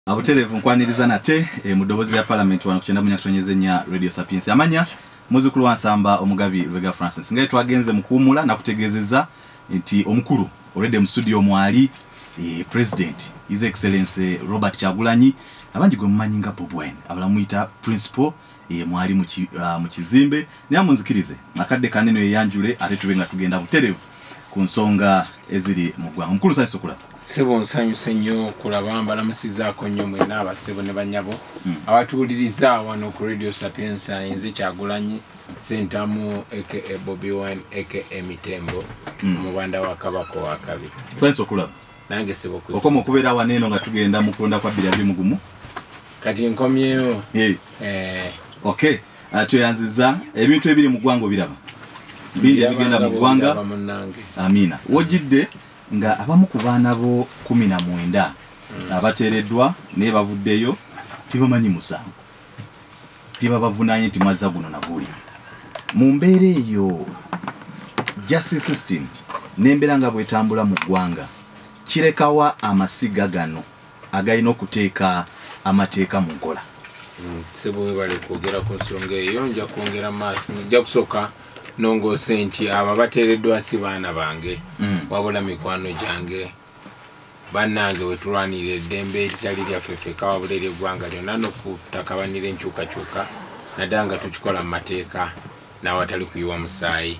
Abuterevu nkwaniriza nate mu ddoboozi lya Parliament wano ku 94.4 Radio Sapiens. Amanya muzzukulu wa Nsamba Omugabi Lubega Francis. Nga twagenze mu kuwummula nakutegeezezza nti omukulu already mu studio mwali President His Excellency Robert Kyagulanyi, abangi gwe mumanyi nga Bobi Wine, abalala muyita Principal, mwali mu kizimbe. Naye munzikirize akadde kanene yeyanjule ate tube nga tugenda buterevu ku nsonga eziri mu ggwanga. Omukulu, nsanyuse okulaba. Ssebo, nsanyuse nnyo okulaba. Mbalamusizaako nnyo mwenna abasebo ne bannyabo abatuwuliriza wano ku Radio Sapienza. Nze Kyagulanyi Sentamu aka Bobi Wine aka Mitembo, omubanda wa Kabaka owakabiri. Nsanyuse okulaba. Nange ssebo. Okoma okubeera wano eno nga tugenda mu kulonda kwa 2021. Kati nkomyewo. Okay, tweyanziza. Ebintu ebiri mu ggwanga obiraba, bingi ebigenda mu ggwanga. Munnange. Amiina. Wojjidde nga abamu ku baana bo 19 abateereddwa naye bavuddeyo tibamanyi musango, tibabavunaanye nti mwazza guno na guli. Mu mbeera eyo, justice system n'embeera nga bwetambula mu ggwanga, kirekawa amasiga gano agalina okuteeka amateeka mu nkola? Ssebo, webale kwogera ku nsonga eyo. Nja kwongera maaso, nja kusooka nongoose nti abo abateereddwa si baana bange, wabula mikwano gyange, bannange we tulwanirira eddembe eritali lyaffe ffekka wabula ery'eggwanga lyonna n'okutakabanira enkyukakyuka, naddala nga tukikola mu mateeka n'awatali kuyiwa musaayi.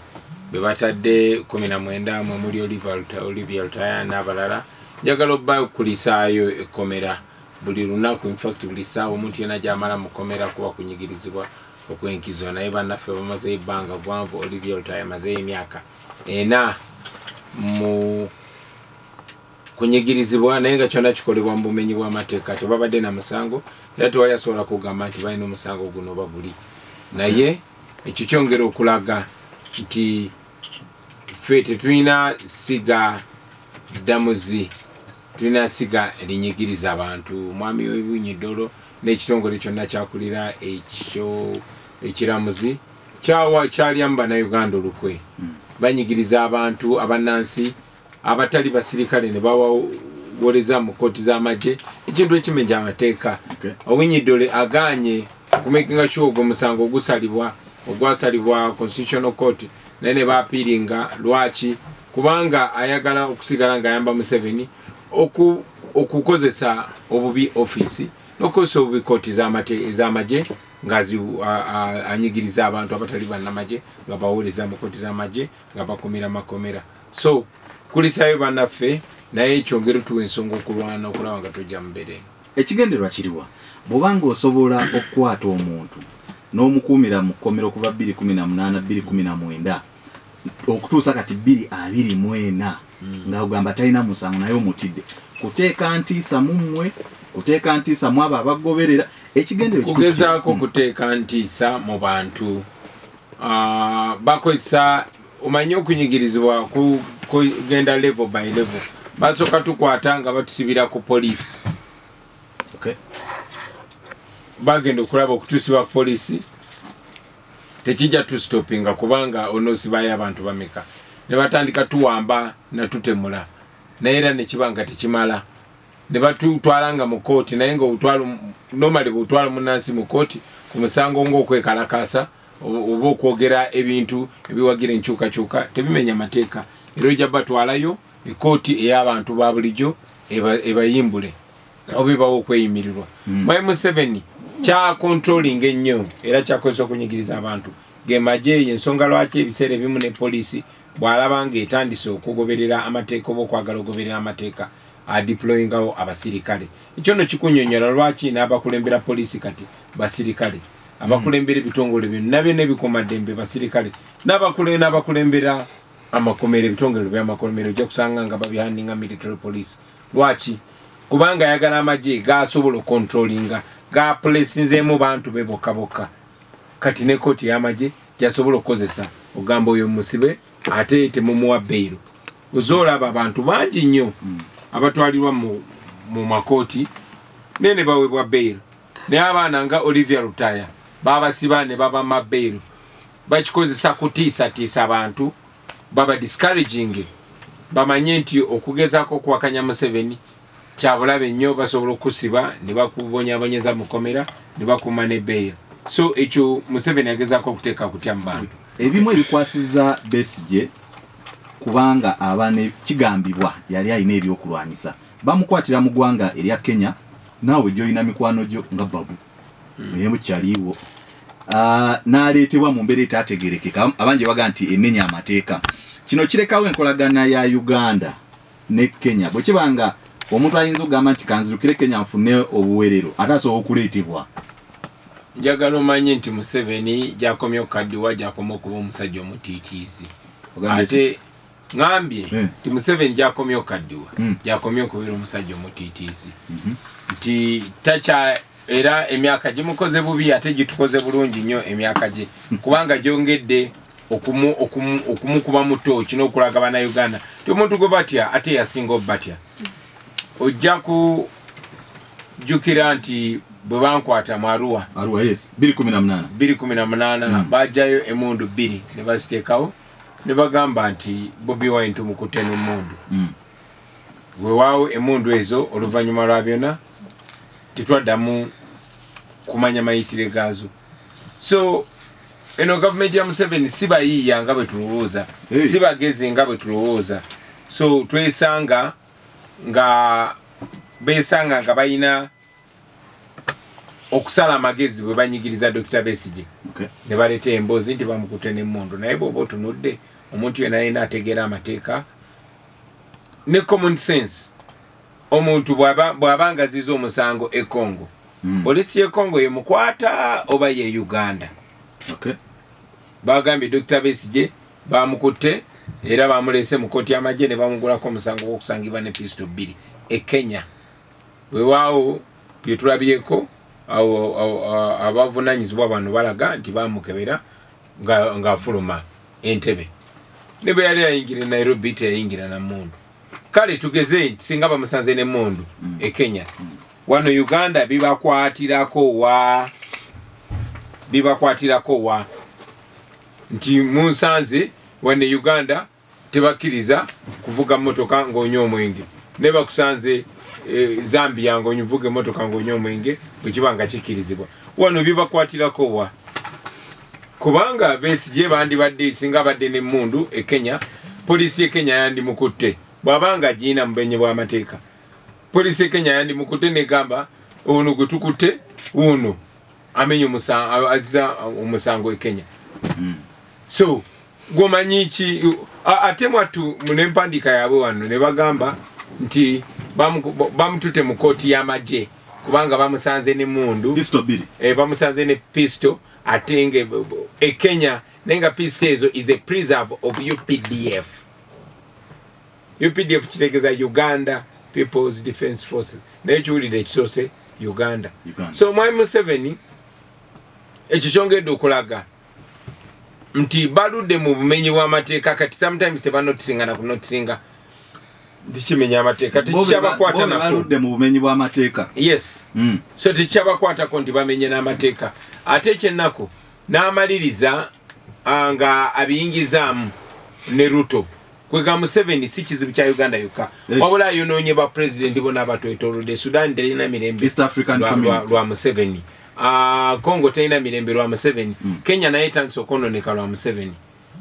Be batadde 19 mwe muli Olivia Lutaya n'abalala. Njagala obbakulisaayo ekkomera buli lunaku, infact buli ssaawa omuntu yenna gy'amala mu kkomera kuba kunyigirizibwa okwenkizo. Naye bannaffe bamazeyo ebbanga gwanvu. Olivia Lutaya amazeyo emyaka 4 mu kunyigirizibwa, naye nga kyonna kikolebwa mu bumenyi bw'amateeka. Tebabadde na musango era tewali asobola kugamba nti balina omusango guno oba guli. Naye ekyo kyongera okulaga nti ffe tetulina siga ddamuzi, tulina siga erinyigiriza abantu. Omwami Owiny Dollo n'ekitongole kyonna kyakulira ekyo ekiramuzi kyawa kyalyamu Bannayuganda olukwe. Banyigiriza abantu abannansi abatali basirikale ne bawawoleza mu kooti z'amagye, ekintu ekimenya amateeka. Owiny Dollo aganye okumakinga sure ogwo omusango ogusalibwa, ogwasalibwa Constitutional Court, naye ne baappealinga. Lwaki? Kubanga ayagala okusigala ng'ayamba Museveni okukozesa obubi ofiisi n'okukozesa obubi kooti ez'amagye nga anyigiriza abantu abatali bannamagye, nga bawoleza mu kooti z'amagye, nga bakumira makomera. So kulisayo bannaffe, naye kyongera tuwa ensonga okulwana okulaba nga tojja mu mbeera eno. Ekigendererwa kiriwa bw'obanga osobola okukwata omuntu n'omukuumira mu kkomero okuva 2018, 2019 okutuusa kati 2024, nga ogamba talina musango naye omutidde? Kuteeka ntiisa mu mmwe, kuteeka ntiisa mu abo abagoberera ekigendererwa ekituufu? Kugezaako kuteeka ntiisa mu bantu. Bakozesa, omanye okunyigirizibwa kugenda level by level. Basooka tukwata nga batusibira ku poliisi. Bagenda okulaba okutusiba ku poliisi tekijja tusitopinga, kubanga onoosibayo abantu bameka? Ne batandika tuwamba natutemula, naye era nekiba nga tekimala, ne batutwala nga mu kooti. Naye nga normally bwotwala munansi mu kooti ku musango ng'okwekalakaasa oba okwogera ebintu ebiwagira enkyukakyuka, tebimenya mateeka, era ojja batwalayo ekooti ey'abantu ba bulijjo ebayimbule oba ebawa okweyimirirwa. Mwami Museveni kyacontrolling ennyo era kyakozesa okunyigiriza abantu ge magye. Ensonga lwaki ebiseera ebimu ne poliisi bw'alaba ng'etandise okugoberera amateeka oba okwagala okugoberera amateeka, adeployingawo abasirikale. Ekyo nno kikunyonyola lwaki n'abakulembera poliisi kati basirikale, abakulembera ebitongole byonna byonna ebikuumaddembe basirikale, n'abakulembera amakomero, ebitongole by'amakomero ojja kusanga nga babihandinga military police. Lwaki? Kubanga ayagala amagye gasobola okucontrollinga, gapulesinzeemu bantu be bokka bokka. Kati ne kooti y'amagye gyasobola okukozesa ogamba oyo musibe ate temumuwa bail. Oza olaba abantu bangi nnyo abatwalirwa mu makooti naye ne baweebwa bail, naye abaana nga Olivia Lutaya babasiba ne babama bail. Bakikozesa kutiisatiisa abantu, baba discouraging, bamanye nti okugezaako okuwakanya Museveni Kyabulabe nnyo, basobola okusiba ne bakubonyabonyeza mu kkomera ne bakuuma ne bail. So ekyo Museveni agezaako okuteeka kutya mu bantu. Ebimu ebikwasiza Besigye, kubanga aba kigambibwa yali alina ebyokulwanyisa, bamukwatira mu ggwanga erya Kenya. Naawe gyolina mikwano gyo nga Babu naye mukyaliwo, n'aleetebwa mu mbeera etaategerekeka, abangi baga nti emenya amateeka. Kino kirekawo enkolagana ya Uganda ne Kenya, bwe kiba nga omuntu ayinza okugamba nti kanzirukire Kenya nfune obuwerero, ate asobola okuleetebwa. Njagala omanye nti Museveni gyakomye okukaddiwa, gyakoma okuba omusajja omutiitiizi. Ate ŋambye nti Museveni gyakomye okukaddiwa, gyakomye okubeera omusajja omutiitiizi, nti takya era emyaka gimukoze bubi, ate gitukoze bulungi nnyo emyaka gye, kubanga gyongedde okumukuba muto kino okulaga bannayuganda ti omuntu gwe batya ate yasinga obubatya. Ojja kujjukira nti bwe bankwata mu Arua, Arua, yes, 2018, 2018, bajjayo emundu 2 ne baziteekawo ne bagamba nti Bobi Wine tumukutte n'emmundu. Weewaawo emundu ezo oluvannyuma lwa byonna tetwaddamu kumanya mayitire gaazo. So eno gavumenti ya Museveni si bayiiya nga bwe tulowooza, si bagezi nga bwe tulowooza. So twesanga nga besanga nga balina okusala amagezi bwe banyigiriza Dr. Besigye. Ne baleeta emboozi nti bamukutte n'emmundu, naye bw'oba otunudde omuntu yenna yenna ategeera amateeka ne common sense, omuntu bw'aba nga aziza omusango e Congo, poliisi y'e Congo yemukwata oba ye Uganda? Bagambye Dr. Besigye bamukutte era bamulese mu kkooti y'amagye ne bamugulako omusango gw'okusangibwa ne pisito 2 e Kenya. Weewaawo bye tulabyeko abavunaanyizibwa bano balaga nti bamukebera ng'afuluma Entebbe, ne bwe yali ayingira e Nairobi teyayingira na mmundu. Kale tugeze nti singa bamusanze n'emmundu e Kenya, wano Uganda bibakwatirako wa nti munsanze wano Uganda tebakkiriza kuvuga mmotoka ng'onywa omwenge, ne bakusanze Zambia ng'ovuga emmotoka ng'onywa omwenge, bwe kiba nga kikkirizibwa, wano bibakwatirako wa? Kubanga Besigye bandibadde singa badde n'emmundu e Kenya, poliisi e Kenya yandimukutte bw'abanga agiyina mu bumenyi bw'amateeka. Poliisi e Kenya yandimukutte negamba ono gwe tukutte wuno amenya aziza omusango e Kenya. So gwomanyi ki? Ate mwattu nempandiika yaabwe wano ne bagamba nti bamutute mu kkooti y'amagye kubanga bamusanze n'emmundu Pistol 2. Bamusanze ne pistol ate nga e Kenya, naye nga pistol ezo is a preserve of UPDF. UPDF kitegeeza Uganda People's Defence Forces, naye kiwulire ekisoose Uganda. So Mwami Museveni ekyo kyongedde okulaga nti baludde mu bumenyi bw'amateeka. Kati sometimes tebanotisinga na kunotisinga nti kimenya amateeka, tekikyabakwata nako. Baludde mu bumenyi bw'amateeka. Yes. So tekikyabakwatako nti bamenye n'amateeka. Ate ekyennaku n'amaliriza nga abiyingizaamu ne Ruto. Kwega Museveni si kizibu kya Uganda yokka, wabula ayonoonye ba pulezidenti bonna abatwetoolodde. Sudan terina mirembe East African Community. lwa Museveni. Congo terina mirembe lwa Museveni. Kenya naye etandise okwonooneka lwa Museveni.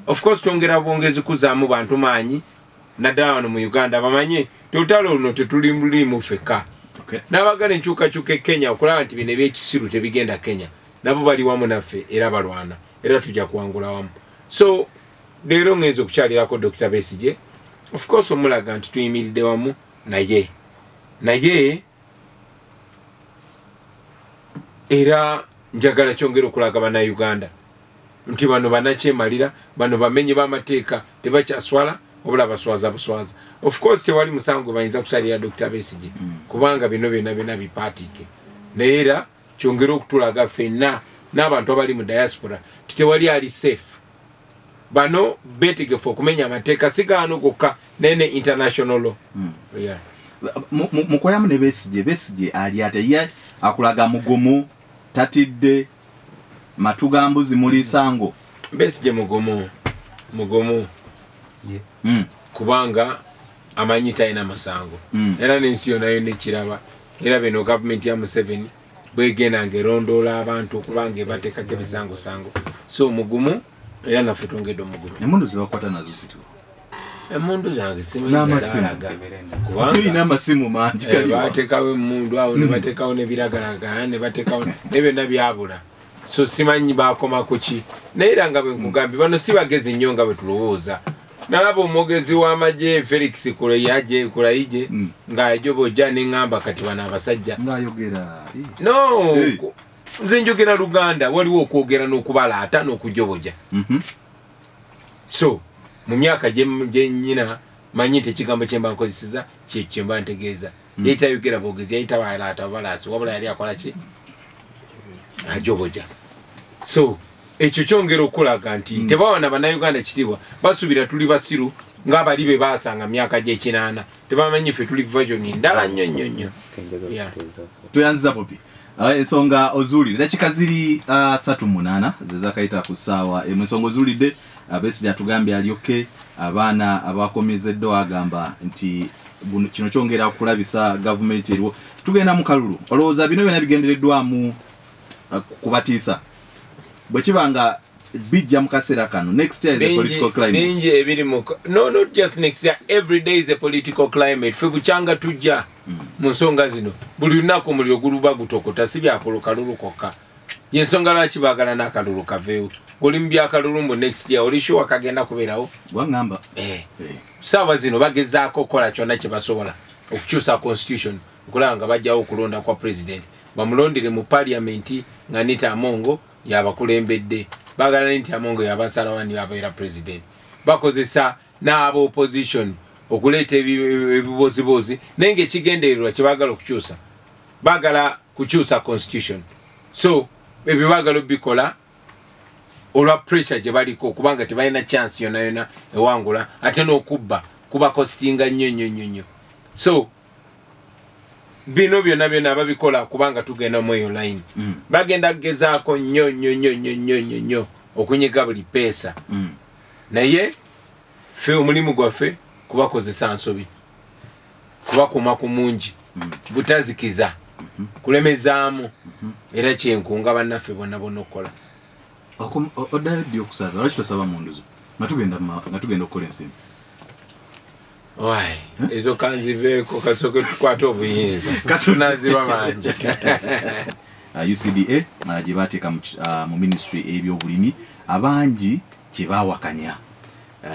Of course twongera bwongezi kuzaamu bantu maanyi, naddala wano mu Uganda bamanye olutalo luno tetulimulimu ffekka. N'abagala enkyukakyuka e Kenya okulaba nti bino ebyekisiru tebigenda Kenya, nabo bali wamu naffe era balwana, era tujja kuwangula wamu. So leero ngenze okukyalirako Dr. Besigye, of course omulaga nti tuyimiridde wamu naye, naye era njagala kyongera okulaga bannayuganda nti bano bannakyemalira, bano bamenyi b'amateeka, tebakyaswala wabula baswaza buswaza. Of course tewali musango gwe bayinza kusalira Dr. Besigye, kubanga bino byonna byonna bipaatiike, naye era kyongera okutulaga ffenna n'abantu abali mu diaspora nti tewali ali safe. Bano beetegefu okumenya amateeka si gaano gokka naye ne international law. Mukoyamu ne Besigye, Besigye ali ate ye akulaga mugumu, tatidde, matu ga mbuzi muli sango. Besigye mugumu, mugumu. Kubanga Amanyi talina musango. Era n'ensi yonna yonna ekiraba. Era beno gavumenti ya Museveni bwegenda ng'erondoola abantu okubanga ebateekako ebisangosango. So mugumu era naffe twongedde omugumu. Emmundu zebakwata nazo ziriwo? Emmundu zange N'amasimu. simanyi kubanga Tulina amasimu mangi galiwa. Bateekawo emmundu awo ne bateekawo n'ebiragalagala ne bateekawo ne byonna byabula. So simanyi baakoma ku ki. Naye era nga bwe nkugambye bano si bagezi nnyo nga bwe tulowooza. Nalaba omwogezi w'amagye Felix Kulayigye ng'ajobojja ne ŋŋamba kati bano abasajja. Ng'ayogera. No, nze njogera Luganda, waliwo okwogera n'okubalaata n'okujoboja. So mu myaka gye nnyina manyi nti ekigambo kye mba nkozesezza kye kye mba ntegeeza. Yali tayogera bwogezi, yali tabalaata bubalaasi, wabula yali akola ki? Ajoboja. So ekyo kyongera okulaga nti tebawana bannayuganda kitiibwa, basuubira tuli basiru ng'abali be baasanga myaka gy'ekinaana, tebamanyi ffe tuli version ndala nnyo nnyo nnyo. Tweyanziza Bobi. Ensonga ozuulidde dakika ziri 38 ze zakayita ku ssaawa emu. Ensonga ozuulidde, Besigye atugambye alyoke abaana abakomezeddwa, agamba nti kino kyongera kulabisa gavumenti eriwo. Tugenda mu kalulu, olowooza bino byonna bigendereddwamu kubatiisa? Bwe kiba nga bijja mu kaseera kano, next year is a political climate. Bingi ebiri mu no, not just next year, every day is a political climate. Ffe bukyanga tujja mu nsonga zino, buli lunaku omuliro guluba gutokota, si byakola kalulu kokka. Y'ensonga lwaki baagala n'akalulu kaveewo. Goli mu byakalulu mbu next year, oli sure kagenda kubeerawo? Bwaŋŋamba. Ssaawa zino bagezaako okukola kyonna kye basobola okukyusa constitution, okulaba nga bajjawo okulonda kwa president, bamulondere mu parliament nga Anita Among yabakulembedde. Baagala Anita Among yabasalawo ani abeera president. Bakozesa n'aba opposition okuleeta ebibozibozi, naye ng'ekigendererwa kye baagala okukyusa, baagala kukyusa constitution. So ebyo baagala obikola olwa pressure gye baliko, kubanga tebalina chance yonna yonna ewangula, ate n'okubba kubakostinga nnyo nnyo nnyo nnyo. So bino byonna byonna babikola kubanga tugenda mu eyo line. Bagenda kugezaako nnyo nnyo nnyo nnyo nnyo nnyo nnyo okunyiga buli peesa. Naye ffe omulimu gwaffe kubakozesa nsobi, kubakuuma ku mungi, butazikiza, kulemezaamu, era kyenkunga bannaffe bonna bonna okukola. Oddayo ddi okusaba? Lwaki tosaba mundu zo nga tugenda okukola ensimbi? Wai, ezo kanziveeko, kasooke tukwate obuyinza. Tunaziba bangi. UCDA gye baateeka mu ministry ey'ebyobulimi, abangi kye baawakanya.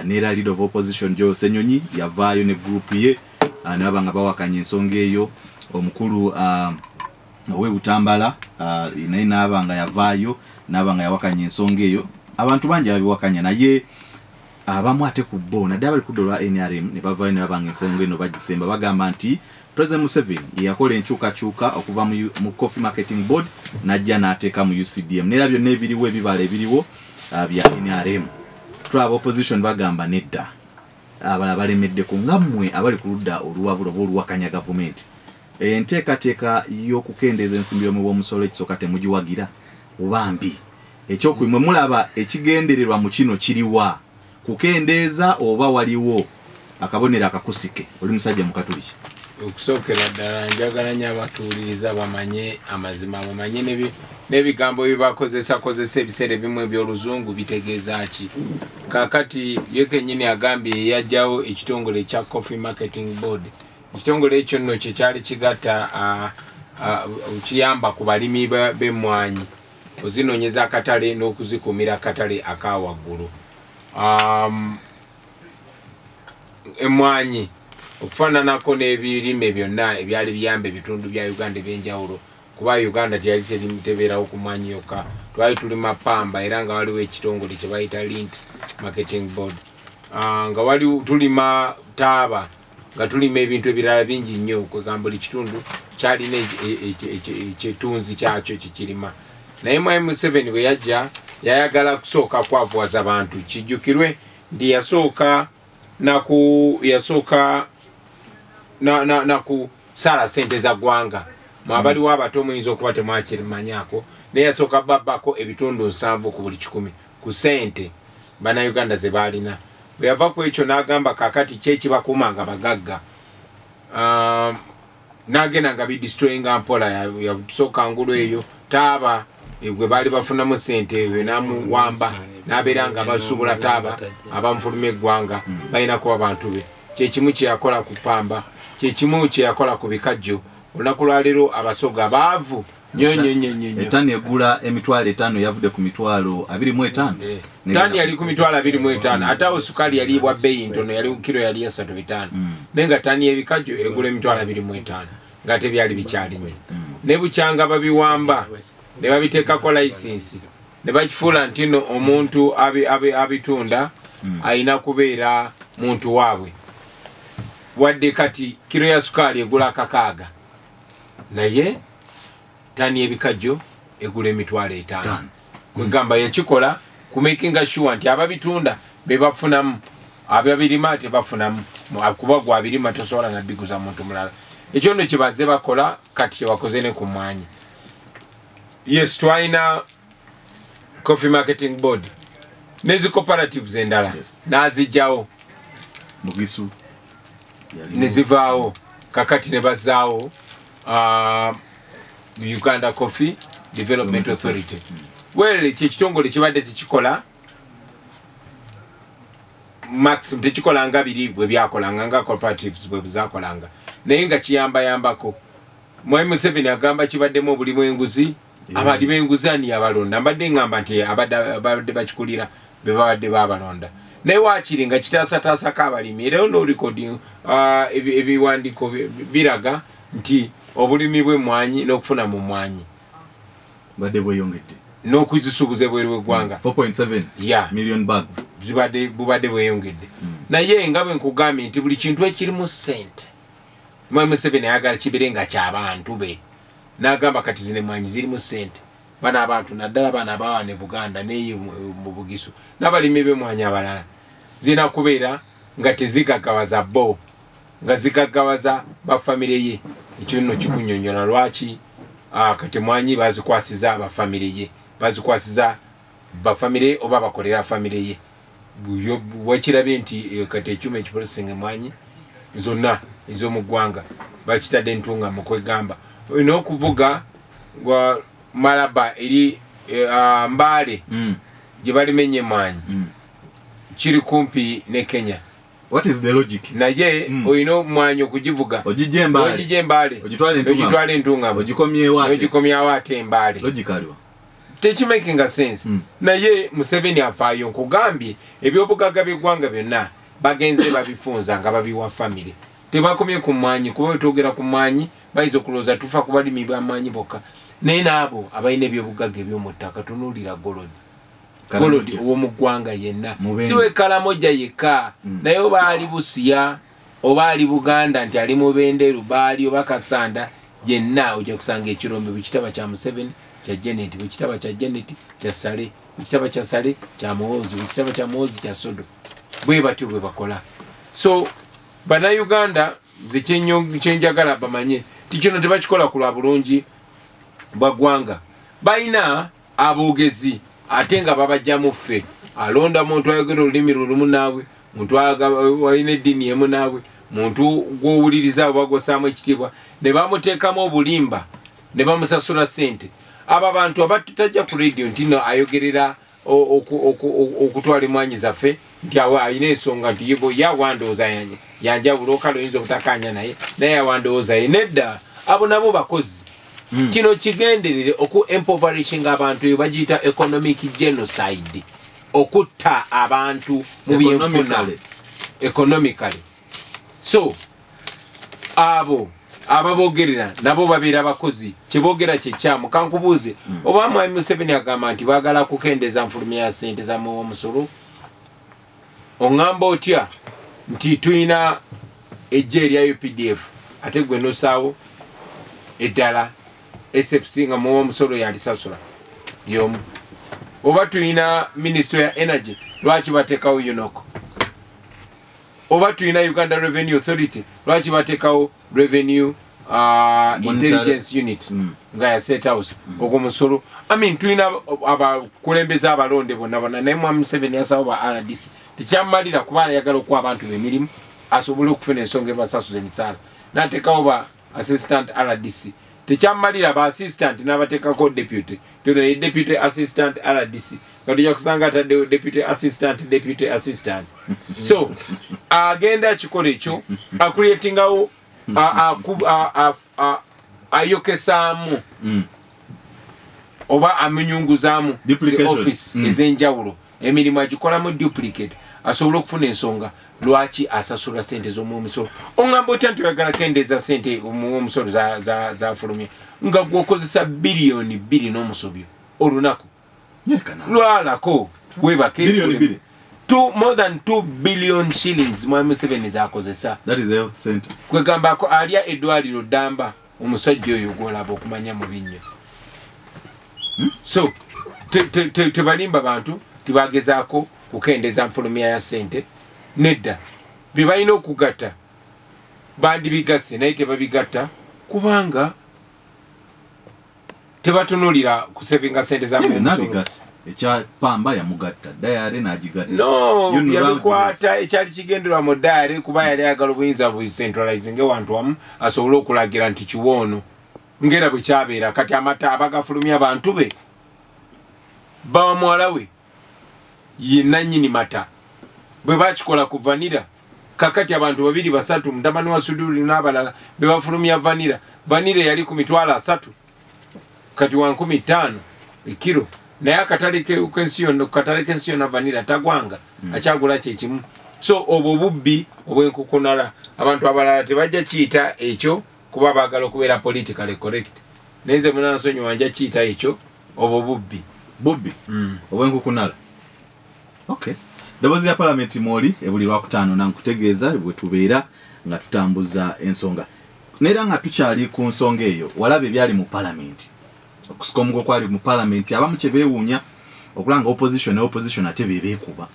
N'era leader of opposition Joel Ssenyonyi yavaayo ne group ye, ne baba nga bawakanya ensonga eyo. Omukulu ow'e Butambala, naye n'aba nga yavaayo n'aba nga yawakanya ensonga eyo. Abantu bangi ababiwakanya, naye abamu ate ku bo naddala bali ku ludda olwa NRM ne bavaayo ne baba nga ensonga eno bagisemba, bagamba nti President Museveni ye yakola enkyukakyuka okuva mu Coffee Marketing Board n'ajja n'ateeka mu UCDM, n'era byonna ebiriwo ebibala ebiriwo bya NRM. Tulaba opposition bagamba nedda, abalala balemeddeko nga mmwe abali ku ludda oluwabula oba oluwakanya gavumenti. Enteekateeka y'okukendeeza ensimbi y'omuwi w'omusolo ekisooka temugiwagira oba mbi? Ekyokubiri, mwe mulaba ekigendererwa mu kino kiriwa? Kukendeeza oba waliwo akabonero akakusike? Oli musajja mukatuliki. Okusookera ddala njagala nnyo abatuwuliriza bamanye amazima, bamanye n'ebigambo bye bakozesakozesa ebiseera ebimu eby'oluzungu bitegeeza ki. Kaakati ye kennyini agambye yajjawo ekitongole ekya Coffee Marketing Board. Ekitongole ekyo nno kye kyali kigatta, kiyamba ku balimi b'emmwanyi ozinoonyeza akatale n'okuzikuumira akatale aka waggulu. Emmwanyi okufaananako n'ebirime byonna ebyali biyamba ebitundu bya Uganda eby'enjawulo, kuba Uganda teyali tebeerawo ku mmwanyi yokka, twali tulima pamba era nga waliwo ekitongole kye bayita Lint Marketing Board. Nga wali tulima taaba, nga tulima ebintu ebirala bingi nnyo, kwegamba buli kitundu kyalina ekyetunzi kyakyo kikirima. Naye Mwami Museveni bwe yajja yayagala kusooka kwavuwaza bantu. Kijjukirwe nti yasooka nakusala ssente za ggwanga. Mwe abaliwo abato muyinza okuba temwakirimanyako, naye yasooka babbako ebitundu 70 ku buli 100 ku ssente bannayuganda ze baalina. Bwe yava ku ekyo n'agamba kakati ki ekibakuuma nga bagagga, n'agenda nga bidestroyinga mpola. Yasooka ngulu eyo taaba gwe baali bafunamu sente eyo n'amuwamba, n'abeera nga basuubula taaba abamufuluma eggwanga, balina kuba bantu be. Kyekimu kyeyakola ku pamba, kyekimu kyeyakola ku bikajjo. Olunaku lwaleero Abasoga baavu nnyo nnyo nnyo nnyo nnyo. Ettani egula 500,000 yavudde ku 25,000. Tani yali ku 25,000, ate awo sukaali yali bwa bbeeyi ntono, yali kiro yali 3,500, naye nga tani y'ebikajjo egula 25,000, nga tebyali bikyalinye. Ne bukyanga babiwamba ne babiteekako layisinsi ne bakifuula nti no omuntu abitunda ayina kubeera muntu waabwe. Wadde kati kiro ya sukaali egula 600, naye tani ebikajjo egula 50,000. Tano. Kwegamba yakikola kumakinga sure nti ababitunda be bafunamu, ababirima tebafunamu, kuba gwabirima tosobola nabiguza muntu mulala. Ekyo nno kyebaze bakola kati kyebakoze ne ku mmwanyi. Yes, twalina Coffee Marketing Board nezi cooperatives endala, n'azijjawo. Mugisu ne zivaawo. Kakati ne bazaawo Uganda Coffee Development Authority. Well, ekyo ekitongole kibadde tekikola maximum, tekikola nga biri bwe byakolanga, nga cooperatives bwe zakolanga, naye nga kiyambayambako. Mwami Museveni agamba kibaddemu obuli bw'enguzi. Abali b'enguzi ani abalonda? Mbadde ngamba nti abadde bakikulira be babadde babalonda, naye waakiri nga kitaasataasako abalimi. Era no recording, ebiwandiiko biraga nti obulimi bw'emmwanyi n'okufuna mu mmwanyi badde bweyongedde n'okuzisuubuza ebweru w'eggwanga. 4.7 million bags. Zibadde bubadde bweyongedde, naye nga bwe nkugambye nti buli kintu ekirimu ssente Mwami Museveni ayagala kibeere nga kyabantu be. N'agamba kati zino emmwanyi zirimu ssente, bano abantu naddala bano abawa ne Buganda neyo mu Bugisu n'abalimi b'emmwanyi abalala, zirina kubeera nga tezigaggawaza bo, nga zigaggawaza bafamire ye. Ekyo nno kikunnyonnyola lwaki kati mwanyi bazikwasiza abafamire ye, bazikwasiza bafamire oba bakolera famire ye. Wakirabye nti kati ekyuma ekiprocessing emwanyi zonna ez'omu ggwanga bakitadde Ntunga mu kwegamba olina okuvuga gwa Malaba eri Mbaale gye balimenya emwanyi, kiri kumpi ne Kenya. What is the logic? Naye olina omwanyi okugivuga ogijja Embaale, ogijja Embaale, ogitwale Entunga, ogitwala Entungamo, ogikomyewo ate, ogikomyawo ate Embaale. Logically wa? Tekimakinga sense. Naye Museveni afaayo. Nkugambye ebyobugagga by'eggwanga byonna bagenze babifunza nga babiwa famire. Tebakomye ku mwanyi, kuba bwetwogera ku mwanyi bayinza okulowooza tufa ku balimi bamwanyi bokka, naye n'abo abalina ebyobugagga eby'omu ttaka. Tunuulira gold, gold ow'omu ggwanga yenna, Mubende. si we Kalamoja yekka, naye oba ali Busiya oba ali Buganda, nti ali Mubende, Lubaali oba Kasanda, yenna ojja kusanga ekirombe bwe kitaba kya Museveni kya Janet, bwe kitaba kya Janet kya Sale, bwe kitaba kya Sale kya Muhoozi, bwe kitaba kya Muhoozi kya Sodo. Bwe batyo bwe bakola. So Bannayuganda, nze kyenjagala bamanye ti kino tebakikola ku lwa bulungi bwa ggwanga. Balina aboogezi ate nga babajjamu ffe. Alonda muntu ayogera olulimi lulumu naawe, muntu alina eddiini emu naawe, muntu gw'owuliriza oba gw'ossaamu ekitiibwa, ne bamuteekamu obulimba ne bamusasula ssente. Abo abantu abatajja ku radio nti no ayogerera okutwala emwanyi zaffe, nti awo alina ensonga nti ye yawandowooza yanjawulo, okale oyinza obutakanya naye, naye yawandowooza ye. Nedda, abo nabo bakozi. Kino kigenderere oku impoverishinga abantu, eyo bagiyita economic genocide, okutta abantu mu byenfuna. Economically. Economically. So abo ababogerera nabo babeera bakozi, kyeboogera kyekyamu. Kankubuuze, oba Mwami Museveni agamba nti baagala kukendeeza nfulumya ya sente zamuwa omusolo, oŋŋamba otya nti tulina ejje erya UPDF, ate gwe nosaawo eddala SFC nga muwa omusolo yalisasula yomu? Oba tulina Ministry ya Energy, lwaki bateekawo UNOC? Oba tulina Uganda Revenue Authority, lwaki bateekawo Revenue Intelligence Unit nga ya State House? Ogwo musolo. I mean, tulina abakulembeze abalonde bonna bonna, naye Mwami Museveni yasawo ba RDC. Tekyamumalira kuba ayagala okuwa abantu emirimu asobole okufuna ensonga ebasasuza emisaala, n'ateekawo ba assistant RDC. Tekyamumalira ba assistant n'abateekako deputy, tono ye deputy assistant RDC, kati ojja kusanga ataddewo deputy assistant, deputy assistant. So agenda akikola ekyo, acreatingawo, ayokesaamu oba amunyunguzaamu office ez'enjawulo, emirimu agikolamu duplicate asobole okufuna ensonga lwaki asasula sente z'omumisolo. Oŋŋamba otya nti oyagala kendeeza sente omusolo zafulumya nga gwokozesa biliyoni 2 n'omusobyo olunaku lwalako webake more than 2 billion shillings Mwami Museveni zakozesa. That is health center. Kwegambako alya eddwaliro ddamba omusajja oyo gw'olaba okumanya mu binnyo. So tebalimba bantu, tibagezaako kukendeeza nfulumya ya sente nedda. Bye balina okugatta bandibigase, naye tebabigatta kubanga tebatunuulira kusevinga sente za mumusolo. Ekya pamba yamugatta, dayare n'agigatta. No, yabikwata ekyali kigendererwa mu dayare kuba yali ayagala obuyinza bucentralizinge wantu wamu asobole okulagira nti kiwoono ngera bwe kyabeera. Kati amata abagafulumya abantu be bawa muwala we ye nannyini mata, bwe bakikola ku vanira. Kakati abantu 2 3 mutabani wa Suduli n'abalala be bafulumya vanira. Vanira yali ku 300,000 kati wa 5,000 ekiro, naye akatale k'ensi yonna vanira tagwanga, akyagula kyekimu. So obwo obubbi obw'enkukunala abantu abalala tebajja kiyita ekyo kuba baagala okubeera politically correct, naye nze munansonyiwa nja kiyita ekyo obwo bubbi bubbi obw'enkukunala. Okay, ddoboozi lya palamenti mwoli ebuli Lwakutaano nankutegeeza bwe tubeera nga tutambuza ensonga. Neera nga tukyali ku nsonga eyo, walaba ebyali mu palamenti, okusika omugo kwali mu palamenti, abamu kye beewuunya okulaba nga opposition ne opposition ate be beekuba,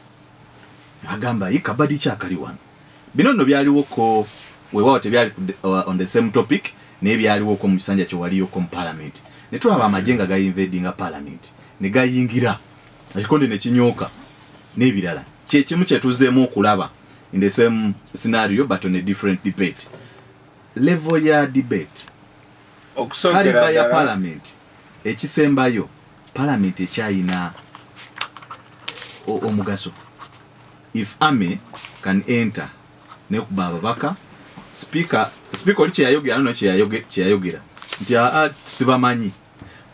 agamba ye kabadi kyakali wano. Bino nno byaliwoko, weewaawo tebyali on the same topic, naye byaliwoko mu kisanja kye waliyoko mu palamenti. Ne tulaba amagye nga gayinvadinga palamenti ne gayingira ekikonde ne kinyooka n'ebirala. Kyekimu kye tuzzeemu okulaba in the same scenario but on a different debate. Level ya debate, kaliba ya parliament ekisembayo, parliament ekyayina omugaso. If army can enter nekuba ababaka, speaker oli kyeyayogera no kyeyayogera nti sibamanyi,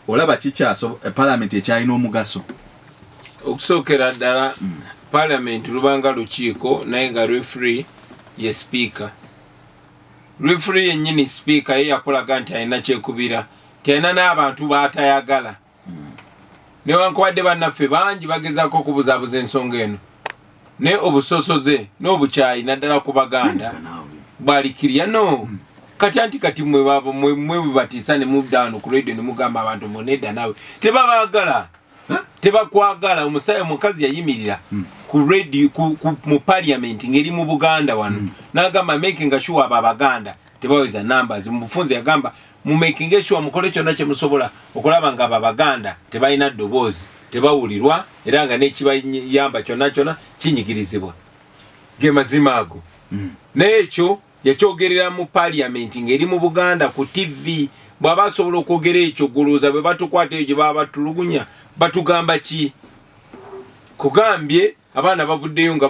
olaba kikyaso parliament ekyayina omugaso. Okusookera ddala parliament lubanga lukiiko, naye nga referee ye speaker. Referee yennyini speaker ye yakolaga nti alina kyekubira, nti alina n'abantu baatayagala. Newankubadde bannaffe bangi bagezaako okubuzaabuza ensonga eno, naye obusosoze n'obukyayi naddala ku Baganda bwalikirya no. Kati anti kati mwe bwe batiisa ne mudda wano ku radio ne mugamba abantu munedda naawe tebabaagala, tebakwagala. Omusajja omukazi yayimirira ku radio mu parliament ng'eri mu Buganda wano n'agamba making sure abo Abaganda tebaweza numbers. Mu bufunze yagamba mu making sure mukole kyonna kye musobola okulaba nga abo Abaganda tebalina ddoboozi, tebawulirwa, era nga n'ekibayamba kyonna kyonna kinyigirizibwa. Ge mazima ago. Naye ekyo yakyogerera mu parliament ng'eri mu Buganda ku TV. Bw'aba asobola okwogera ekyo, gulooza bwe batukwata eyo gye baba batulugunya batugamba ki? Kugambye abaana bavuddeyo nga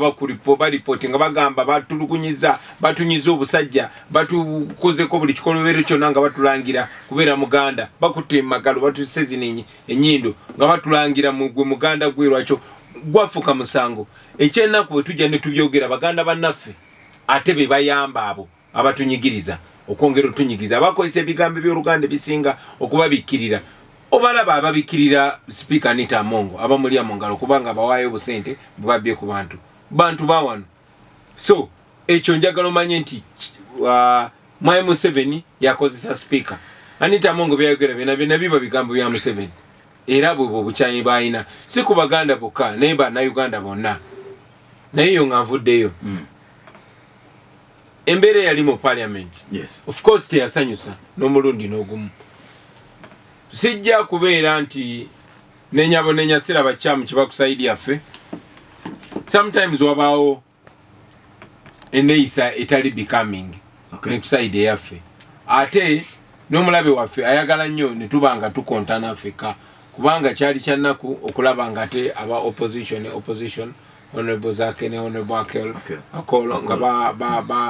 balipooti nga bagamba batulugunyiza, batunyiza obusajja, batukozeko buli kikolobero kyonna nga batulangira kubeera Muganda, bakutte emagalo, batuse zino ennyindo nga batulangira gwe Muganda gwe lwakyo gwafuuka musango. Ekyennaku bwe tujja ne tubyogera, Baganda bannaffe ate be bayamba abo abatunyigiriza okwongera otunyigiriza, abakozesa ebigambo eby'Oluganda ebisinga okubabikkirira. Obalaba ababikkirira Sipiika Anita Among abamulya mu ngalo kubanga bawaayo obusente bwe babbye ku bantu bawano. So ekyo njagala omanye nti Mwami Museveni yakozesa Sipiika Anita Among byayogera byonna byonna biba bigambo bya Museveni, era bwe bwe obukyayi bw'alina si ku Baganda bokka naye Bannayuganda bonna. Naye yo nga nvuddeyo, embeera eyali mu parliament of course teyasanyusa n'omulundi n'ogumu. Sijja kubeera nti nenyabo nenya siraba kyamu kiba ku side yaffe. Sometimes wabaawo eneyisa etali becoming ne ku side eyaffe, ate n'omulabe waffe ayagala nnyo ne tuba nga tukontana ffekka, kubanga kyali kyannaku okulaba nga ate aba opposition ne opposition, Honorable Zake ne Honorable Akol nga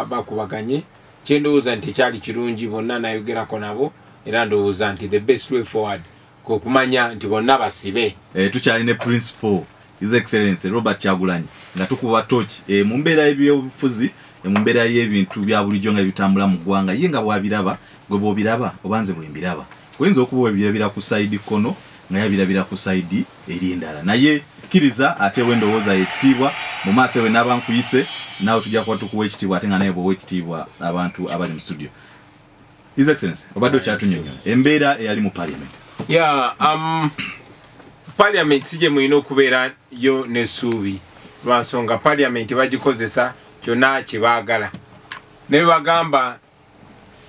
bakubaganye. Kyendowooza nti kyali kirungi, bonna nayogerako nabo, era ndowooza nti the best way forward kwe kumanya nti bonna basibe. Tukyali ne Principal His Excellency Robert Kyagulanyi nga tukuba tochi mu mbeera y'ebyobufuzi, mu mbeera y'ebintu bya bulijjo nga bitambula mu ggwanga. Ye nga bw'abiraba, gwe bw'obiraba oba nze bwe mbiraba, oyinza okuba obirabira ku side kono nga yabirabira ku side eri endala, naye kkiriza ate wendowooza ekitiibwa mu maaso we n'aba nkuyise naawe tujja kuba tukuwa ekitiibwa, ate nga naye bw'owa ekitiibwa abantu abali mu studio. His Excellency, obadde okyatunyonnyola embeera eyali mu parliament. Yeah, parliament si gye mulina okubeera yo n'essuubi, lwansonga parliament bagikozesa kyonna kye baagala. Ne bagamba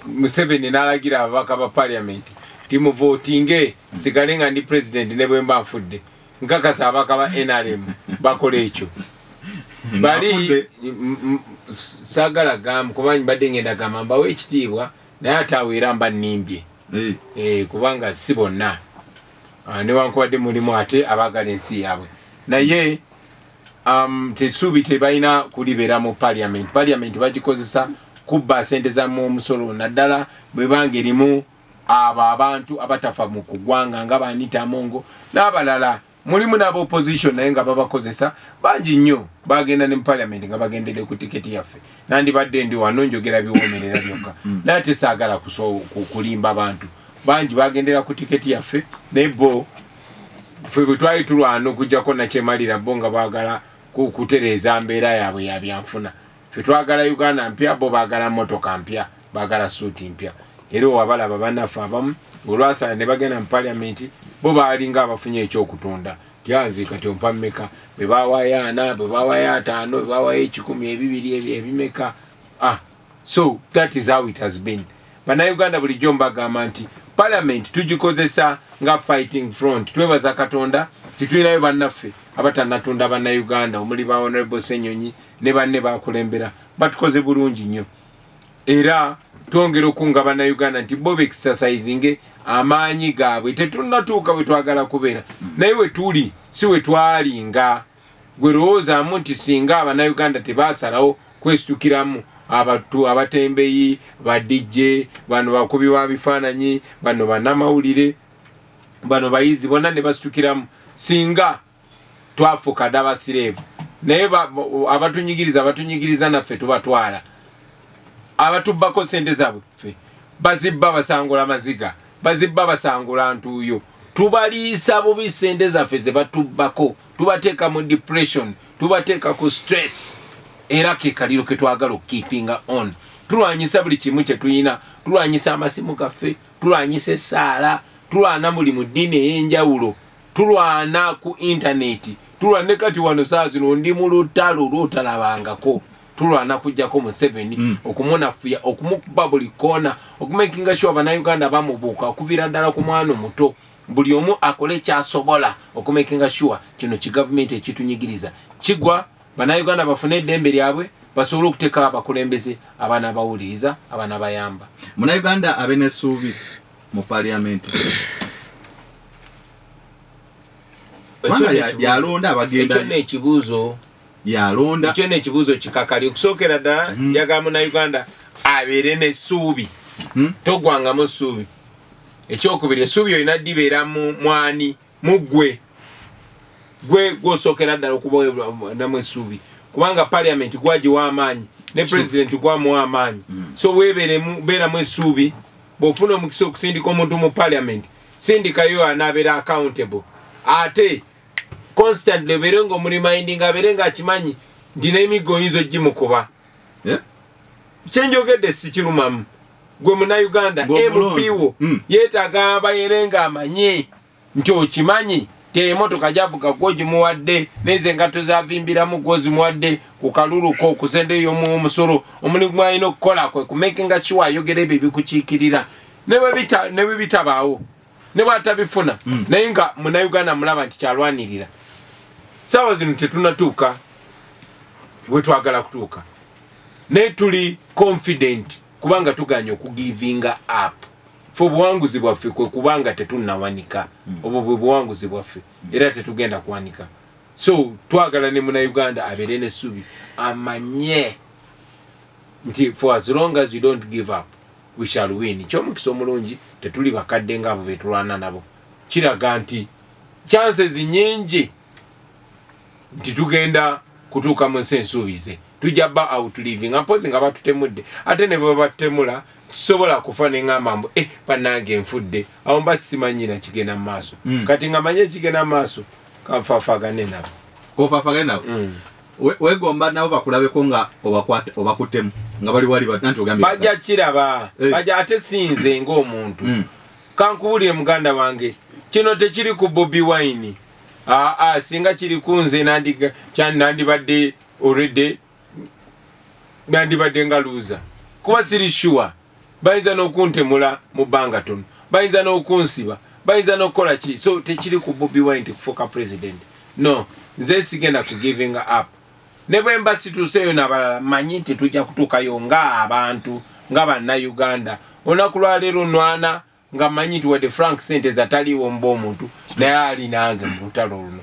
Museveni n'alagira ababaka ba parliament timuvootinge nsigale nga ndi president ne bwe mba nfudde. Nkakasa ababaka ba NRM bakola ekyo. Bali saagala gamba kuba mbadde ngenda gamba mbawe ekitiibwa, naye ate awo era mba nnimbye. Kubanga si bonna, newankubadde mulimu ate abaagala ensi yaabwe, naye tesuubi tebalina kulibeera mu parliament. Parliament bagikozesa kubba sente za omusolo, naddala bwe banga erimu abo abantu abatafa mu kugwanga nga ba Anita Amongo n'abalala. Mulimu n'aba opposition naye nga babakozesa bangi nnyo, bagenda ne mu parliament nga bagendedde ku tiketi yaffe. Nandibadde ndi wano njogera biwoomerera byokka, naye ate saagala kulimba bantu bangi bagendera ku tiketi yaffe, naye bo ffe bwe twali tulwana okuggyako nakyemalira bo nga baagala kutereeza mbeera yaabwe ya byanfuna. Ffe twagala Uganda mpya, bo baagala mmotoka mpya, baagala suuti mpya. Era owabalaba bannaffe abamu olwasala ne bagenda mu parliament, bo baalinga abafunye ekyokutunda tyanzi kati ompa mmeka, bwe baawayo 4, bwe baawayo 5, bwe baawayo 100, 2 ebimeka. So that is how it has been. Bannayuganda bulijjo mbagamba nti parliament tugikozesa nga fighting front. Twebaza Katonda titulinayo bannaffe abatannatunda bannayuganda, omuli ba Honorable Ssenyonyi ne banne bakulembera, batukoze bulungi nnyo. Era twongera okunga bannayuganda nti bo beexercisinge amaanyi gaabwe. Tetunnatuuka bwe twagala kubeera, naye we tuli si we twalinga. Gwe lowoozaamu nti singa abannayuganda tebaasalawo kwesitukiramu, abantu abatembeyi, ba DJ, bano bakubi ba bifaananyi, bano bannamawulire, bano bayizi, bonna ne basitukiramu, singa twafuuka dda abasireevu. Naye abatunyigiriza naffe tubatwala, abatubbako sente zaabwe ffe bazibba basangula maziga, bazibba basangula ntuuyo. Tubaliisa bubi sente zaffe ze batubbako, tubateeka mu depression, tubateeka ku stress. Era ke kaliro ke twagala okukeepinga on. Tulwanyisa buli kimu kye tulina, tulwanyisa amasimu gaffe, tulwanyisa essaala, tulwana buli mu ddiini ey'enjawulo, tulwana ku intaneti, tulwana kati wano saa zino ndi mu lutalo lw'otalabangako. Tulwana kujjako Museveni, okumunafuya, okumukuba buli koona, okumakinga sure bannayuganda bamubuuka okuviira ddala ku mwana omuto. Buli omu akole kyasobola okumakinga sure kino kigavumenti ekitunyigiriza kigwa, bannayuganda bafune eddembe lyabwe, basobole okuteekawo abakulembeze abaana bawuliriza, abaana bayamba. Munnayuganda abe n'essuubi mu parliament, yalonda abagenda. Ekyo n'ekibuuzo yalonda, ekyo n'ekibuuzo kikakali. Okusookera ddala njagala munnayuganda abeere n'essuubi, togwangamu ssuubi. Ekyokubiri, essuubi olina ddibeera mu mwani mu ggwe, gwe gwosookera ddala okubamu essuubi, kubanga parliament gwagiwa amaanyi ne president gwamuwa amaanyi. So weebeeremu essuubi. Bw'ofuna omukisa okusindika omuntu mu parliament, sindikayo anaabeera accountable, ate constantly obeere ng'omuremindinga, abeere ng'akimanyi nti n'emiggo oyinza ogimukuba. Kyenjogedde sikirumamu. Gwe munnayuganda, MP wo yeetaaga abeere ng'amanye nti okimanyi ti emotoka gyavuga gwogimuwadde, n'ezo engatto zavimbiramu gwozimuwadde ku kalulu ko ku sente y'omusolo. Omulimu gw'alina okukola kwe kumakinga sure ayogera ebyo ebikukiikirira, ne bwe bitabaawo, ne bw'atabifuna, naye nga munnayuganda mulaba nti kyalwanirira. Saawa zino tetunnatuuka Wetwagala kutuuka, naye tuli confident kubanga tuganye okugivinga up. Fe obuwanguzi bwaffe kwe kubanga tetunnawanika. Obwo bwe buwanguzi bwaffe, era tetugenda kuwanika. So twagala ne Munnayuganda abeere n'essubi, amanye nti for as long as you don't give up, we shall win. Kyomukisa omulungi, tetuli bakadde ngaabo betulwana nabo. Kiraga nti chances nyingi nti tugenda kutuuka mu nsi ensuubize. Tujja ba outliving, mpozi nga batutemudde. Ate ne bwe batutemula, tusobola kufa neŋŋamba mbu bannange nfudde, awo mba simanyira kigenda mu maaso. Kati nga manye ekigenda mu maaso, kanfaafagane nabo. Ofaafagane nabo. Wegomba nabo bakulabeko nga obakwate, obakuttemu nga bali wali anti ogambye Bajja kiraba. Bajja, ate sinze ng'omuntu. Kankubulire muganda wange, kino tekiri ku Bobi Wine. Aa, singa kiri ku nze, nandibadde already, nandibadde nga loser, kuba siri sure. Bayinza n'okuntemula mu bbanga tono, bayinza n'okunsiba, bayinza n'okukola ki. So tekiri ku Bobi Wine tekufuuka president, no. Nze sigenda ku giving up. Ne bwe mba situuseeyo n'abalala, manyi nti tujja kutuukayo ng'abantu, nga Bannayuganda. Olunaku lwaleero nwana nga manyi nti wadde Frank Senteza taliiwo mba omuntu, naye ali nange mu lutalo luno.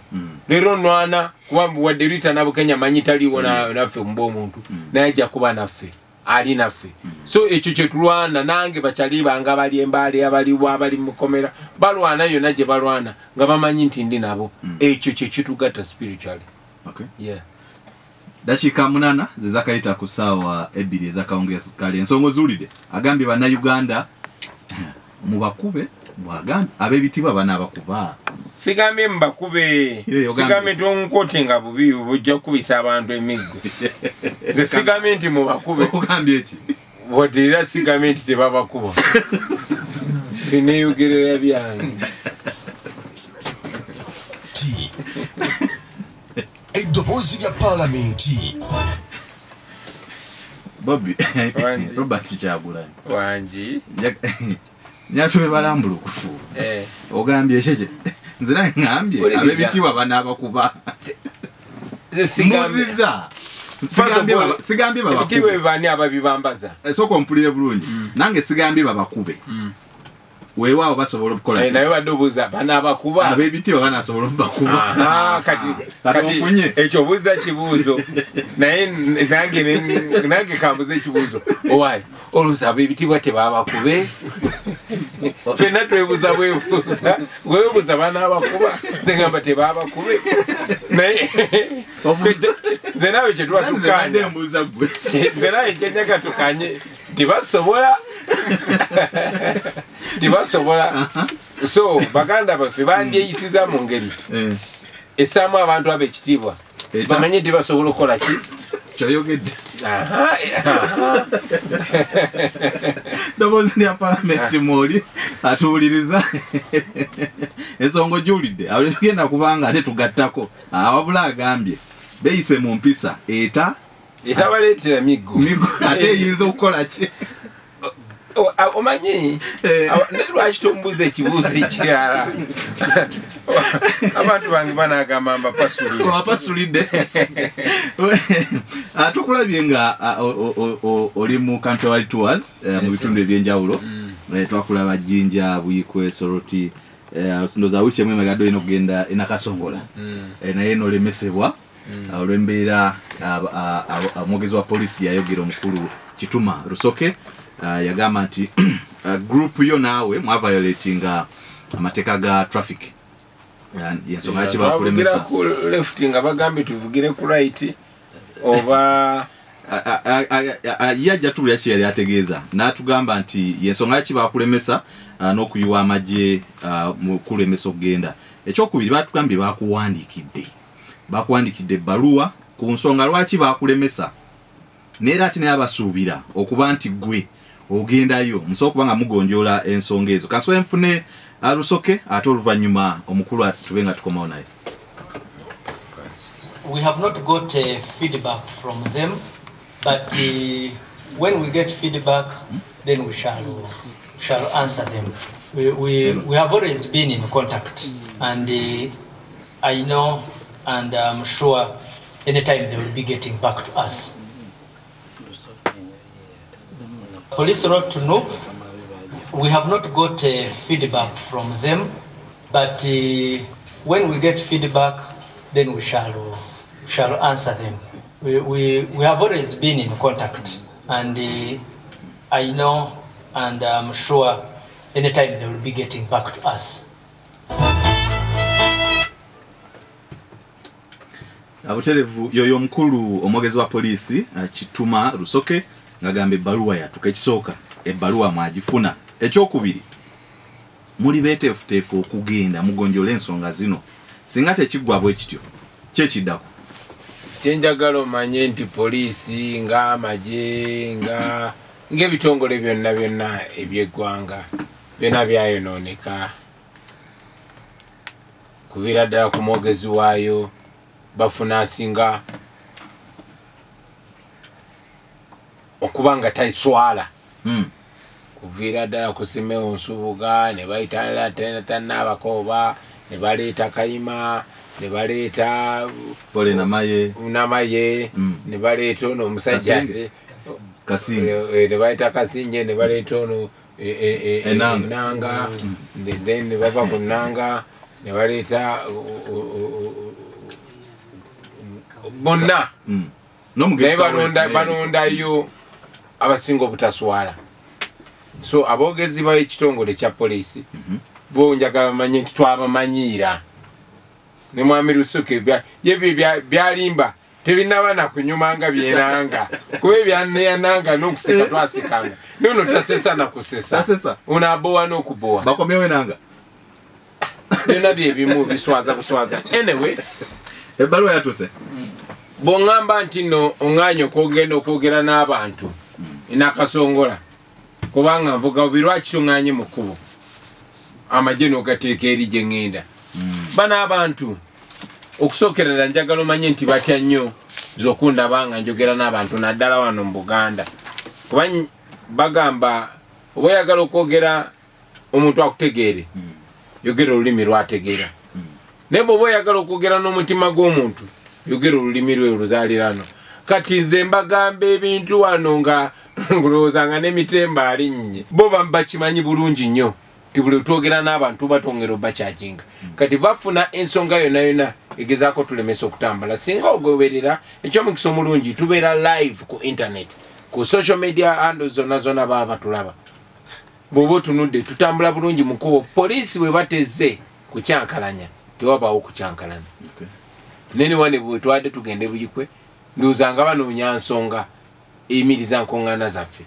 Leero nwana kuba wadde Rita Nabukenya manyi taliiwo naffe mba omuntu, naye ajja kuba naffe, ali naffe. So ekyo kyetulwana. Nange bakyali bange abali Embaale, abaliwo, abali mukomera, balwana yonna gye balwana nga bamanyi nti ndi nabo. Ekyo kyekitugatta spiritually. Yeah. Dakiika 8 zezakayita ku ssaawa 2 ezakawungezi. Kale ensonga ozuulire, agambye Bannayuganda mubakube, bwagambye ab'ebitiibwa banaabakuba. Sigambye mubakube. Ye, ogambye. Sigambye, tonkotinga bubi, bujja kukubisa abantu emiggo. Nze sigambye nti mubakube. Ogambye ki? Wadde era sigambye nti tebabakuba. Sineeyogerera byange. T eddoboozi lya Paalamenti. Bobi. Wangi. Robert Kyagulanyi. Wangi. Nyatube balambulukufu. Ogambye ekyo, nze naye ŋŋambye Wuliriza. ab'ebitiibwa banaabakuba. Nze sigambye. Mbuuzizza. First of all, Sigambye babakube. Ebitiibwa ebyo baani ababibambaza? Sooka ompulire bulungi. Nange sigambye babakube. Weewaawo basobola okukola ki? Naye badde obuuza banaabakuba. Ab'ebitiibwa banaasobola okubakuba. Aha, kati, Kati kati ofunye. Ekyo obuuza kibuuzo, naye nange kambuze ekibuuzo. Owaayi, olowooza ab'ebitiibwa tebabakube? Ffenna twebuuza bwebuuza, weebuuza banaabakuba, nze ngamba tebabakube. Naye nze naawe kye tuba Nze tukkaanya. mbadde mbuuza ggwe. Nze naawe kyenjaga tukanye, tebasobola. Tebasobola. So baganda baffe bandyeyisiza mu ngeri essaamu abantu ab'ekitiibwa. Bamanye nti basobola okukola ki? Kyoyogedde. Aha, aha. Ddoboozi lya Palamenti mwoli atuwuliriza. Ensonga ogiwulidde, awo tetugenda kubanga ate tugattako. Wabula agambye beeyise mu mpisa eta etabaleetera miggo. Miggo, ate eyinza okukola ki? Omanyi, naye lwaki tombuuza ekibuuzo ekirala? Abantu bange banaagamba mbapasulire. Obapasulidde. Tukulabye nga oli mu countrywide tours, mu bitundu ebyenjawulo. Twakulaba Jinja, Buikwe, Soroti. Ndowooza wiiki emu emabega olina okugenda e Nakasongola. Naye n'olemesebwa olw'embeera. Omwogezi wa poliisi yayogera, omukulu Kituma Rusoke, yagamba nti group yo naawe mwaviolatinga amateeka ga traffic. Yensonga lwaki bakulemesa. Bavugira ku left nga bagambye tuvugire ku right oba Ye ajja tubulira ki yali ategeeza, n'atugamba nti yensonga lwaki bakulemesa, n'okuyiwa amagye, mu kulemesa okugenda. Ekyokubiri, batugambye bakuwandiikidde ebbaluwa ku nsonga lwaki bakulemesa, neera ate naye abasuubira okuba nti ggwe ogendayo musobola okuba nga mugonjoola ensonga ezo. Kansobe nfune Rusoke, ate oluvannyuma omukulu tube nga tukomawo naye. We have not got feedback from them, but when we get feedback, then we shall answer them. We have always been in contact, and I know and I'm sure anytime they will be getting back to us. Police wrote to NUP. We have not got feedback from them, but when we get feedback, then we shall answer them. We have always been in contact, and I know and I'm sure anytime they will be getting back to us. Abuterevu yoyo mukulu omwogezi wa poliisi Kituma Rusoke ngagamba ebbaluwa yatuka. Ekisooka ebbaluwa mwagifuna. Ekyokubiri, muli beeteefuteefu okugenda mugonjole ensonga zino. Singa tekiggwa bwe kityo, kyekiddako? Kyenjagala omanye nti poliisi ng'amagye ng'ebitongole byonna byonna eby'eggwanga byonna byayonooneka kuviira ddala ku mwogezi waayo bafuna asinga okuba nga taswala. Kuviira ddala ku Simeo Nsubuga ne bayita Tanabakooba ne baleeta Kayima ne baleeta Pole Namaye ne baleeta ono omusajja Kasinge, ne baleeta Kasinge ne baleeta ono Enanga, then ne bava ku Nanga ne baleeta bonna naye balondayo abasinga obutaswala. So aboogezi b'ekitongole kya poliisi bo njagala bamanye nti twabamanyiira. Ne mwami Rusoke ye byalimba tebinnaba na kunyuma nga byenanga, kuba ebyanneyananga n'okuseka twasekanga, nono tasesa na kusesa, unaabowa n'okubowa, bakomyewo enanga byonna byebimu biswaza buswaza. Anyway, ebbaluwa yatuuse. Bw'oŋŋamba nti nno oŋŋaanye okwogenda okwogera n'abantu enakasongola kubanga nvuga bubi, lwaki toŋŋaanye mu kkubo amagye n'ogateeka eri gye ŋŋenda? Bano abantu okusookera njagala omanye nti batya nnyo nze okundaba nga njogera n'abantu naddala wano mu Buganda, kuba bagamba oba oyagala okwogera omuntu akutegeere, yogera olulimi lwategeera. Naye bw'oba oyagala okwogera n'omutima gw'omuntu, yogera olulimi lwe oluzaalirano. Kati nze mbagamba ebintu wano nga ngulowooza nga n'emitemba alinnye, bo bakimanyi bulungi nnyo nti buli twogera n'abantu batwongera obakyakinga. Kati bafuna ensonga yonna yonna egezaako tulemesa okutambula. Singa ogoberera ekyomukisa omulungi, tubeera live ku internet, ku social media handles zonna zonna baba batulaba. Bw'oba otunudde tutambula bulungi mu kkubo. Poliisi bwe batezze kukyankalanya, tewabaawo kukyankalana. Nene wane bwe twadde tugende Buyikwe, ndowooza nga banoonya nsonga eyimiriza nkoŋŋaana zaffe.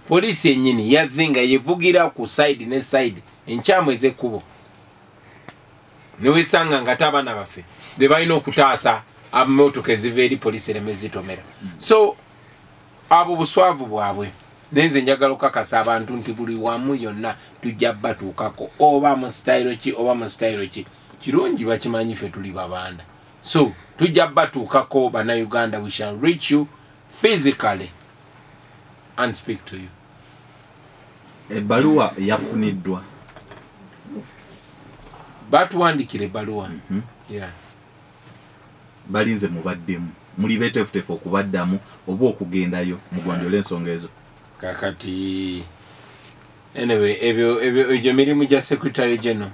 Poliisi ennyini yazze nga yevugira ku side ne side enkyamu ez'ekkubo, newesanga nga ate abaana baffe be balina okutaasa ammotoka eziva eri poliisi ereme zitomera. So abo buswavu bwabwe. Naye nze njagala okukakasa abantu nti buli wamu yonna tujja batuukako, oba mu sitayiro ki oba mu sitayiro ki. Kirungi bakimanyi ffe tuli Babanda, so tujja batuukako Bannayuganda. We shall reach you physically and speak to you. Ebbaluwa yafuniddwa, batuwandikira ebbaluwa. Yeah. Balinze mubaddemu, muli beeteefuteefu okubaddamu oba okugendayo mugonjole ensonga ezo? Kakati anyway, ebyo egyo mirimu gya secretary general.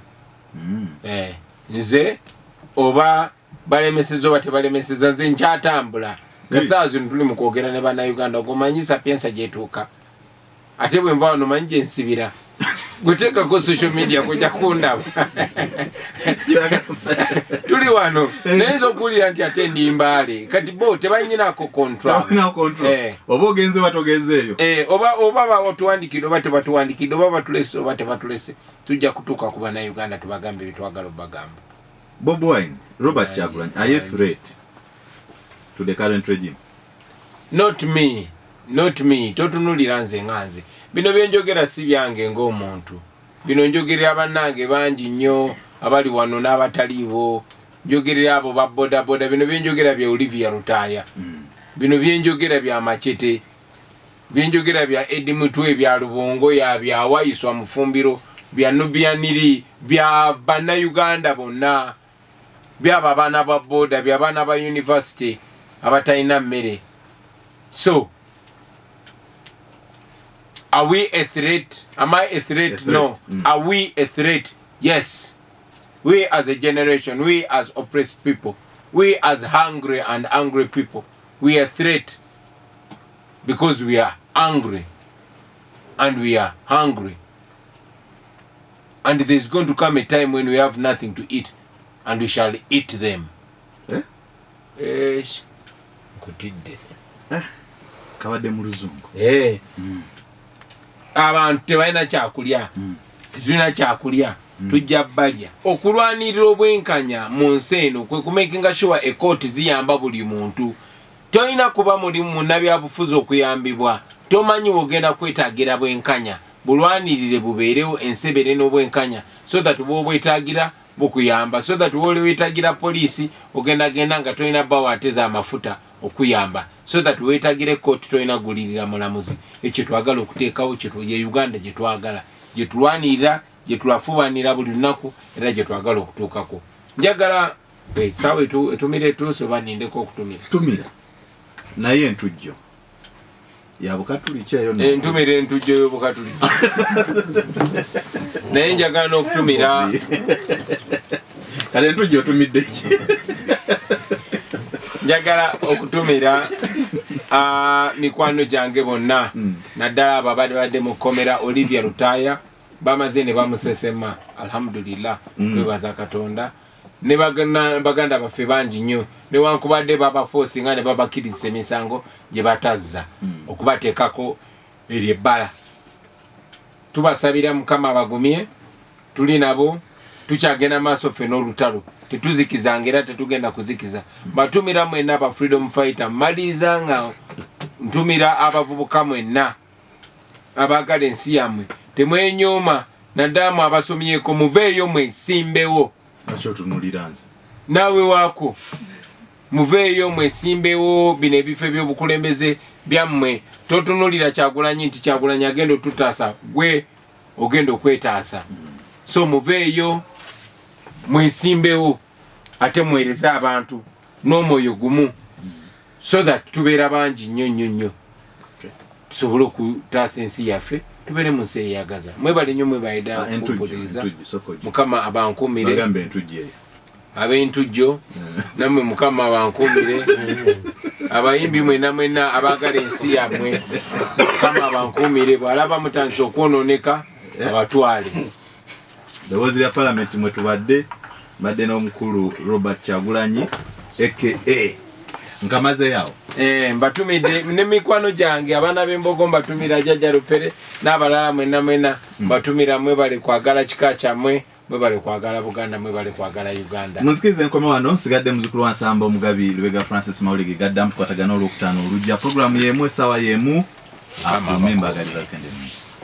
Nze oba balemeseza oba tebalemeseza, nze nkyatambula. Nga saawa zino tuli mu kwogera ne Bannayuganda, ogomanyi Sapienza gyetuuka, ate bwe nva wano manyi gye nsibira. Gweteekako social media kujja kundaba. Tuli wano naye nza okuwulira nti ate ndi Mbale. Kati bo tebanyinaako control. Oba ogenze batogenzeeyo, oba batuwandikidde oba tebatuwandikidde, oba batulese oba tebatulese, tujja kutuuka ku Bannayuganda tubagambe byetwagala obbagamba. Bobi Wine, Robert Kyagulanyi, are you a threat to the current regime? Not me, not me. Totunuulira nze nga nze. Bino byenjogera si byange ng'omuntu. Bino njogerera bannange bangi nnyo abali wano n'abataliiwo. Njogerera abo ba bodaboda. Bino byenjogera bya Olivia Lutaaya. Bino byenjogera bya Machete. Byenjogera bya Eddie Mutwe, bya Lubongo, ya bya Waiswa Mufumbiro, bya Nubianiri, bya Bannayuganda bonna, byaba abaana ba boda, bya abaana ba university. abatalina mmere. So are we a threat? Am I a threat? A threat. No. Are we a threat? Yes. We as a generation, we as oppressed people, we as hungry and angry people, we are a threat because we are angry and we are hungry. And there's going to come a time when we have nothing to eat and we shall eat them. Eh? Kabadde mu luzungu. Abantu tebalina kyakulya. Tetulina kyakulya. Tujja balya. Okulwanirira obwenkanya mu nsi eno kwe kumakinga sure ekooti ziyamba buli muntu. Tolina kuba mulimu munnabyabufuzi okuyambibwa. Tomanyi wogenda kwetaagira bwenkanya. Bulwanirire bubeerewo ensi ebeere n'obwenkanya so that bw'obwetaagira bukuyamba, so that w'oliwetaagira poliisi ogendagenda nga tolina bbawo ateza amafuta okuyamba, so that weetaagira ekkooti tolina gulirira mulamuzi. Ekyo twagala okuteekawo ye Uganda gye twagala, gye tulwanirira, gye tulafubanira buli lunaku, era gye twagala okutuukako. Njagala essaawa etumire etuuse oba nindeko okutumira? Tumira. Naye entujjo ya Bukatuliki eyo. Entumira entujjo y'Obukatuliki. Naye njagala n'okutumira. Kale entujjo otumidde ki? Njagala okutumira mikwano gyange bonna, naddala abo abadde mu kkomera. Olivia Lutaya bamaze ne bamusesema, alhamdulillah, twebaza Katonda. Ne baganda baffe bangi nnyo newankubadde babafoosinga ne babakkiriza emisango gye batazza okubateekako eryo ebbala. Tubasabira Mukama abagumye, tuli nabo, tukyagenda maaso ffe n'olutalo, tetuzikizanga era tetugenda kuzikiza. Mbatumira mwenna aba freedom fighter, mmaliriza nga ntumira abavubuka mwenna abaagala ensi yammwe, temwenyooma, naddala mwe abasomyeko, muveeyo mwesimbewo. Naawe waako muveeyo mwesimbewo bino ebifo ebyobukulembeze byammwe. Totunuulira Kyagulanyi nti Kyagulanyi agenda otutaasa, gwe ogenda okwetaasa. So muveeyo mwesimbewo ate muweereze abantu n'omwoyo gumu so that tubeera bangi nnyo nnyo nnyo tusobole okutaasa ensi yaffe, tubeere mu nsi eyagaza. Mwebale nnyo, mwebale ddala okumpuliriza. Mukama abankuumire. Ab'entujjo nammwe Mukama abankuumire. Abayimbi mwenna mwenna abaagala ensi yammwe, Mukama abankuumire. Bw'alaba mutandise okwonooneka abatwale. Ddoboozi lya Palamenti mwe tubadde, mbadde n'omukulu Robert Kyagulanyi aka nkamazeeyo awo. Mbatumidde ne mikwano gyange abaana b'embogo, mbatumira Jjajja Lupere n'abalala mwenna mwenna, mbatumira mwebale kwagala kika kyammwe, mwebale kwagala Buganda, mwebale kwagala Uganda. Munzikirize nkome wano, nsigadde muzzukulu wa Nsamba Omugabi Lubega Francis Mawulire gaddamu tukwatagana olwokutaano olujja. Puroguramu y'emu, essaawa y'emu. Akume mbagaliza weekend ennungi.